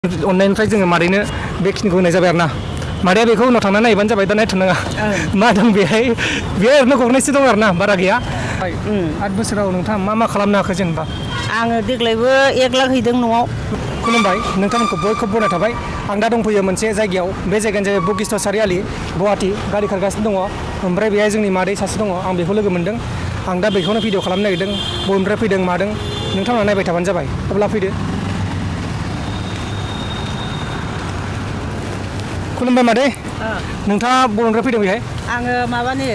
अननायनिफ्राय जोङो मादैनो बेखिनिखौ होनाय जाबाय आरोना मादैया बेखौ उनाव थांनानै नायबानो जाबाय दा नायथ'नाङा मा दं बेहाय ओरैनो गंनैसो दं आरोना बारा गैया 8 बोसोराव नोंथाङा मा खालामनो हाखो जेनेबा आङो देग्लायबो 1 लाख हैदों न'आव खुलुमबाय नोंथांमोनखौ बयखौबो बरायनाय थाबाय आं दा दंफैयो मोनसे जायगायाव बे जायगायानो जाबाय बशिष्ठ सारियालि गुवाहाटी गारि खारगासिनो दङ ओमफ्राय बेहाय जोंनि मादै सासे दङ आं बेखौ लोगो मोन्दों आं दा बेखौनो भिडिअ खालामनो नागिरदों बबेनिफ्राय फैदों मादों नोंथांमोना नायबाय थाबानो जाबाय अब्ला फैदो खुलुमबाय मादै नोंथाङा बबेनिफ्राय फैदों बेहाय आङो माबानि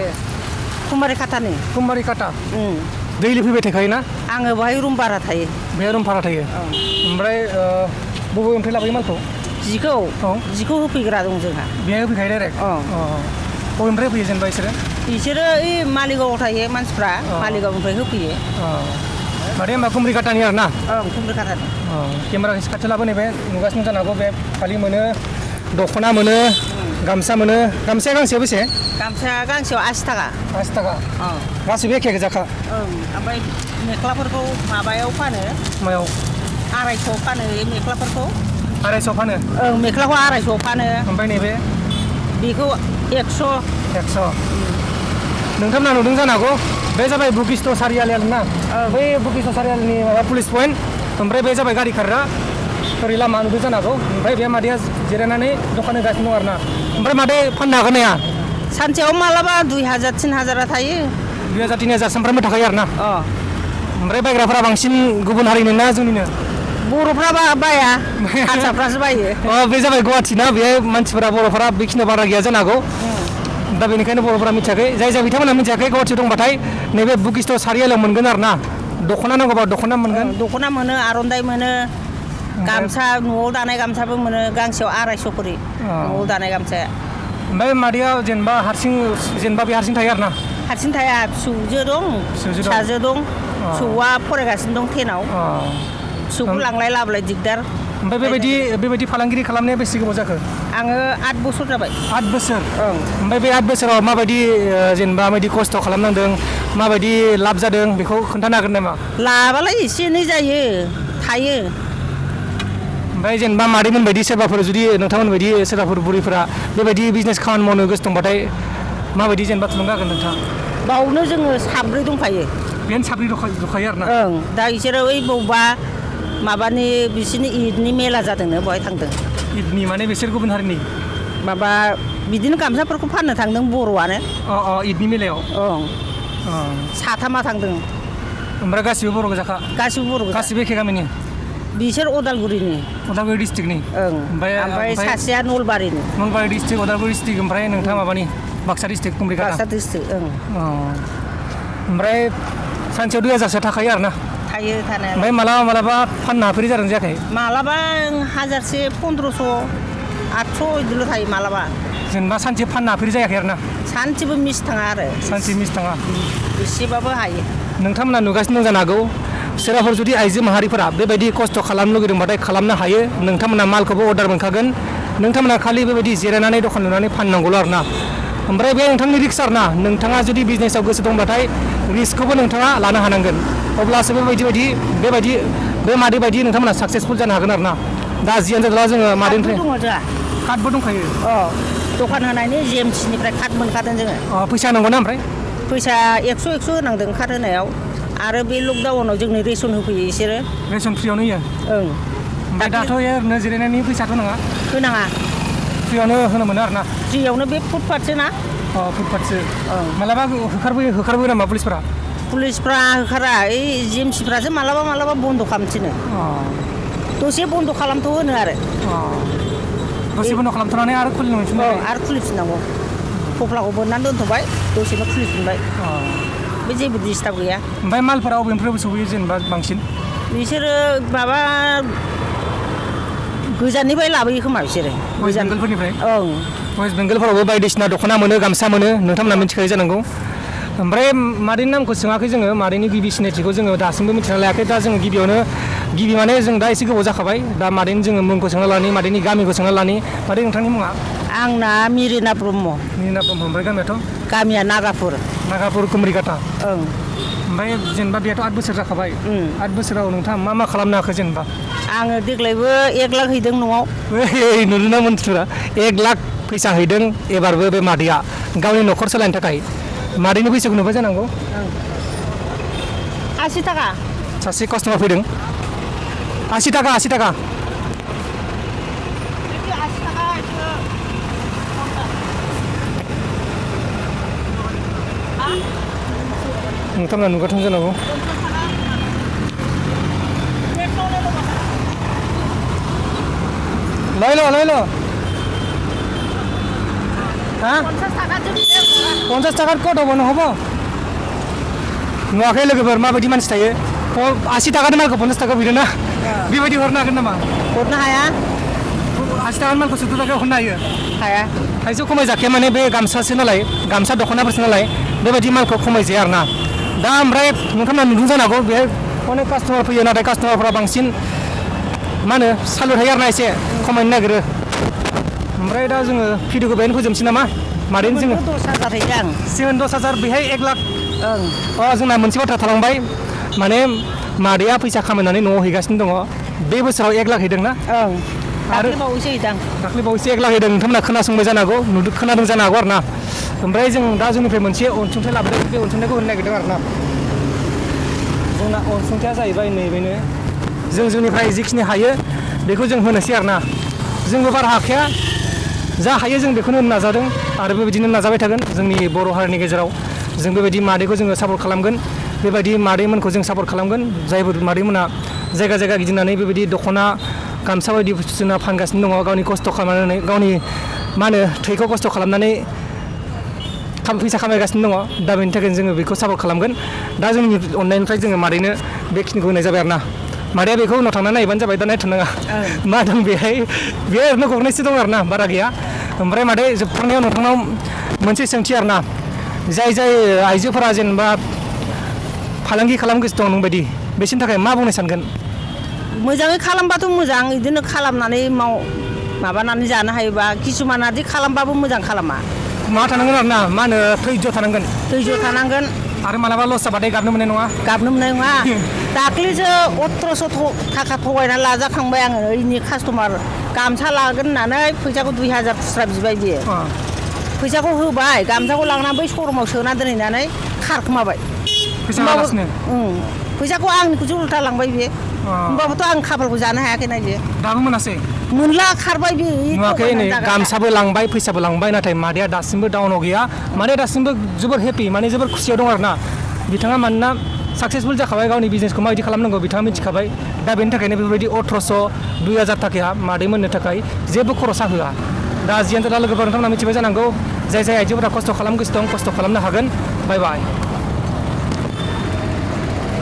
कुमारिखाटानि कुमारिखाटा दैलि फैबाय थाखायोना आङो बेहाय रुम भारा थायो बेहाय रुम भारा थायो ओमफ्राय बबेनिफ्राय लाबोयो मालखौ जिखौ होफैग्रा दं जोंहा बेहाय होफैखायो डाइरेक्ट बबेनिफ्राय फैयो जेनेबा बिसोरो ओइ मालिगावआव थायो मानसिफ्रा मालिगावनिफ्राय होफैयो मादै होमबा कुमारिखाटानि आरोना कुमारिखाटानि केमेरा खाथियाव लाबोनाय बे नुगासिनो जानो हागौ बे फालि मोनो दख'ना मोनो गामसा मोनो गामसाया गांसेयाव बेसे गामसाया गांसेयाव 80 थाखा 80 थाखा गासिबो एखे गोजाखा ओमफ्राय मेख्लाफोरखौ माबायाव फानो मायाव 250 फानो मेख्लाफोरखौ 250 फानो मेख्लाखौ 250 फानो ओमफ्राय नैबे बेखौ 100 नोंथांमोना नुदों जानो हागौ बे जाबाय बशिष्ठ सारियालि आरोना बै बशिष्ठ सारियालिनि माबा पुलिस पइन्ट ओमफ्राय बे जाबाय गारि खारग्रा ओरै लामा नुदों जानो हागौ ओमफ्राय बे मादैया जिरायनानै दखान होगासिनो दं आरोना ओमफ्राय मादै फाननो हागोन ना सानसेयाव मालाबा 2000 3000 थायो 2000 3000 सानफ्रामबो थाखायो आरोना ओमफ्राय बायग्राफोरा बांसिन गुबुन हारिनि ना जोंनिनो बर'फ्रा बाया हारसाफ्रासो बायो बे जाबाय गुवाहाटी ना बेहाय मानसिफोरा बर'फोरा बेखिनियाव बारा गैया जानो हागौ दा बेनिखायनो बर'फोरा मिथियाखै जाय बिथांमोना मिथियाखै गुवाहाटीयाव दंबाथाय नैबे बशिष्ठ सारियालियाव मोनगोन आरोना दख'ना नांगौबा दख'ना मोनगोन दख'ना मोनो आर'नाइ मोनो गामसा न'आव दानाय गामसाबो मोनो गांसेयाव 250 करि न'आव दानाय गामसाया ओमफ्राय मादैया जेनेबा बे हारसिं थायो आरोना हारसिं थाया फिसौजो दं फिसाजो दं फिसौआ फरायगासिनो दं 10आव फिसौखौ लांलाय लाबोलाय दिगदार ओमफ्राय बेबायदि फालांगिरि खालामनाया बेसे गोबाव जाखो आङो 8 बोसोर जाबाय 8 बोसोर ओमफ्राय बे 8 बोसोराव माबायदि जेनेबा माबायदि खस्थ' खालामनांदों माबायदि लाब जादों बेखौ खोन्थानो हागोन नामा लाबालाय एसे एनै जायो थायो ओमफ्राय जेनेबा मादैमोन बायदि सोरबाफोर जुदि नोंथांमोन बायदि सोरबाफोर बुरैफोरा बेबायदि बिजनेस खामानि मावनो गोसो दंबाथाय माबायदि जेनेबा थुलुंगा होगोन नोंथां बावनो जोङो 7 दंखायो बेनो 7 दंखायो आरोना दा बिसोरो ओइ बबेबा माबानि बिसोरनि ईदनि मेला जादोंनो बहाय थांदों ईदनि माने बिसोर गुबुन हारिनि माबा बिदिनो गामसाफोरखौ फाननो थांदों बर'आनो ईदनि मेलायाव साथामा थांदों ओमफ्राय गासिबो बर' गोजाखा गासिबो एखे गामिनि बिसोर उदालगुरिनि डिस्ट्रिक्टनि ओमफ्राय सासेया नलबारिनि डिस्ट्रिक्ट उदालगुरि डिस्ट्रिक्ट ओमफ्राय नोंथाङा माबानि बाक्सा डिस्ट्रिक्ट कुमारिखाटा बाक्सा डिस्ट्रिक्ट ओमफ्राय सानसेयाव 2000सो थाखायो आरोना थायो थानाया ओमफ्राय मालाबा फाननो हाफेरै जादों जायाखै मालाबा 1000से 1500 800 बिदिल' थायो मालाबा जेनेबा सानसे फाननो हाफेरै जायाखै आरोना सानसेबो मिस थाङा आरो सानसे मिस थाङा एसेबाबो हायो नोंथांमोना नुगासिनो दं जानो हागौ सोरबाफोर जुदि आइजो माहारिफोरा बेबायदि खस्थ' खालामनो लुगैदोंबाथाय खालामनो हायो नोंथांमोना मालखौबो अर्डार मोनखागोन नोंथांमोना खालि बेबायदि जिरायनानै दखान लुनानै फाननांगौल' आरोना ओमफ्राय बे नोंथांनि रिक्स आरोना नोंथाङा जुदि बिजनेसाव गोसो दंबाथाय रिस्कखौबो नोंथाङा लानो हानांगोन अब्लासो बे मादै बायदि नोंथांमोना साक्सेसफुल जानो हागोन आरोना दा जियानो जादोंला जोङो मादैनिफ्राय कार्डबो दंखायो दखान होनायनि जिएमसिनिफ्राय कार्ड मोनखादों जोङो फैसा नांगौना ओमफ्राय फैसा 100 होनांदों कार्ड होनायाव आरो बे लकडाउनाव जोंनो रेसन होफैयो बिसोरो रेसन फ्रियावनो होयो ओमफ्राय दाथ' ओरैनो जिरायनायनि फैसाथ' होनाङा फ्रियावनो होनो मोनो आरोना फ्रियावनो बे फुटपाथसो ना फुटपाथसो मालाबा होखारबोयो नामा पुलिसफ्रा होखारा ओइ जिएमसिफ्रासो मालाबा बन्द' खालामथिनो दसे बन्द' खालामथ' होनो आरो दसे बन्द' खालामथ'नानै आरो खुलिफिननांगौ थफ्लाखौ बोननानै दोनथ'बाय दसेनो खुलिफिनबाय बे जेबो डिस्टार्ब गैया ओमफ्राय मालफोरा बबेनिफ्राय सौफैयो जेनेबा बांसिन बिसोरो माबा गोजाननिफ्राय लाबोयो खोमा बिसोरो वेस्ट बेंगलफोरनिफ्राय वेस्ट बेंगलफोरावबो बायदिसिना दख'ना मोनो गामसा मोनो नोंथांमोना मिथिखायो जानांगौ ओमफ्राय मादैनि नामखौ सोङाखै जोङो मादैनि गिबि सिनायथिखौ जोङो दासिमबो मिथिना लायाखै दा जोङो गिबि माने जों दा एसे गोबाव जाखाबाय दा मादैनि जोङो मुंखौ सोंना लानि मादैनि गामिखौ सोंना लानि मादै नोंथांनि मुङा आंना मिरिना ब्रह्म ओमफ्राय गामिया नागापुर कुमारिखाटा ओमफ्राय जेनेबा बेथ' 8 बोसोर जाखाबाय 8 बोसोराव नोंथाङा मा खालामनो हाखो जेनेबा आङो देग्लायबो 1 लाख हैदों न'आव नुदोंना मोनथिफोरा 1 लाख फैसा हैदों एबारबो बे मादैया गावनि न'खर सालायनो थाखाय मादैनि फैसाखौ नुबाय जानांगौ 80 थाखा सासे कास्टमार फैदों 80 थाखा 80 थाखा नोंथांमोना नुगाथों जानांगौ लायलो हाँ 50 थाखा कत हबो नहबो नुवाखै लोगोफोर माबायदि मानसि थायो 80 थाखानि मालखौ 50 थाखा बिदों ना बेबायदि हरनो हागोन नामा हरनो हाया 80 थाखानि मालखौ 70 थाखायाव हरनो हाया थाइजौ खमायजाखाया माने बे गामसासो नालाय गामसा दख'नाफोरसो नालाय बेबायदि मालखौ खमायजाया आरोना दा ओमफ्राय नोंथांमोना नुदों जानांगौ बेहाय अनेक कास्टमार फैयो नाथाय कास्टमारफोरा बांसिन मा होनो सालु थायो आरोना एसे खमायनो नागिरो ओमफ्राय दा जोङो भिडिअखौ बेहायनो फोजोबनोसै नामा मादैनो जोङो 10,000 हैदों आं सिमोन 10,000 बेहाय 1 लाख जोंना मोनसे बाथ्रा थालांबाय माने मादैया फैसा खामायनानै न'आव हैगासिनो दङ बे बोसोराव 1 लाख हैदों ना आरो दाख्लैबावैसो हैदों दाख्लैबावैसो 1 लाख हैदों नोंथांमोना खोनासंबाय जानो हागौ खोनादों जानो हागौ आरोना ओमफ्राय जों दा जोंनिफ्राय मोनसे अनसुंथाइ लाबोदों बे अनसुंथाइखौ होनो नागिरदों आरोना जोंना अनसुंथाइया जाहैबाय नैबेनो जों जोंनिफ्राय जिखिनि हायो बेखौ जों होनोसै आरोना जोंबो बारा हाखाया जा हायो जों बेखौनो होनो नाजादों आरो बेबायदिनो नाजाबाय थागोन जोंनि बर' हारिनि गेजेराव जों बेबायदि मादैखौ जोङो सापर्ट खालामगोन बेबायदि मादैमोनखौ जों सापर्ट खालामगोन जायफोर मादैमोना जायगा जायगा गिदिंनानै बेबायदि दख'ना गामसा बायदिसिना फानगासिनो दङ गावनि खस्थ' खालामनानै गावनि मा होनो थैखौ खस्थ' खालामनानै फैसा खामायगासिनो दङ दा बेनि थाखायनो जोङो बेखौ सापर्ट खालामगोन दा जोंनि अननायनिफ्राय जोङो मादैनो बेखिनिखौ होनाय जाबाय आरोना मादैया बेखौ उनाव थांनानै नायबानो जाबाय दा नायथ'नाङा मा दं बेहाय ओरैनो गरनैसो दं आरोना बारा गैया ओमफ्राय मादै जोबथारनायाव नोंथांनाव मोनसे सोंथि आरोना जाय आइजोफोरा जेनेबा फालांगि खालामगासिनो दं नोंबायदि बिसोरनि थाखाय मा बुंनो सानगोन मोजाङै खालामबाथ' मोजां बिदिनो खालामनानै माबानानै जानो हायोबा किसुमाना दि खालामबाबो मोजां खालामा मा थानांगोन आरोना मा होनो धैर्य थानांगोन आरो मालाबा लस जाबाथाय गाबनो मोननाय नङा दाख्लैसो 1800 थाखा थगायनानै लाजाखांबाय आङो ओइनि कास्टमार गामसा लागोन होननानै फैसाखौ 2000 खुस्रा बिबाय बियो फैसाखौ होबाय गामसाखौ लांनानै बै शरुमाव सोना दोनहैनानै खारखोमाबाय फैसाखौ आंनिखौसो उल्था लांबाय बियो होमबाबोथ' आं खाफालखौ जानो हायाखैना बियो दाबो मोनला खारबाय बे नुवाखै नै गामसाबो लांबाय फैसाबो लांबाय नाथाय मादैया दासिमबो डाउनाव गैया माने दासिमबो जोबोर हेपि माने जोबोर खुसियाव दं आरोना बिथाङा मानोना साक्सेसफुल जाखाबाय गावनि बिजनेसखौ माबायदि खालामनांगौ बिथाङा मिथिखाबाय दा बेनि थाखायनो बेफोरबायदि 1800 2000 थाखाया मादै मोननो थाखाय जेबो खरसा होआ दा जियानो दा लोगोफोर नोंथांमोना मिथिबाय जानांगौ जाय आइजोफोरा खस्थ' खालामगासिनो दं खस्थ' खालामनो हागोन बाय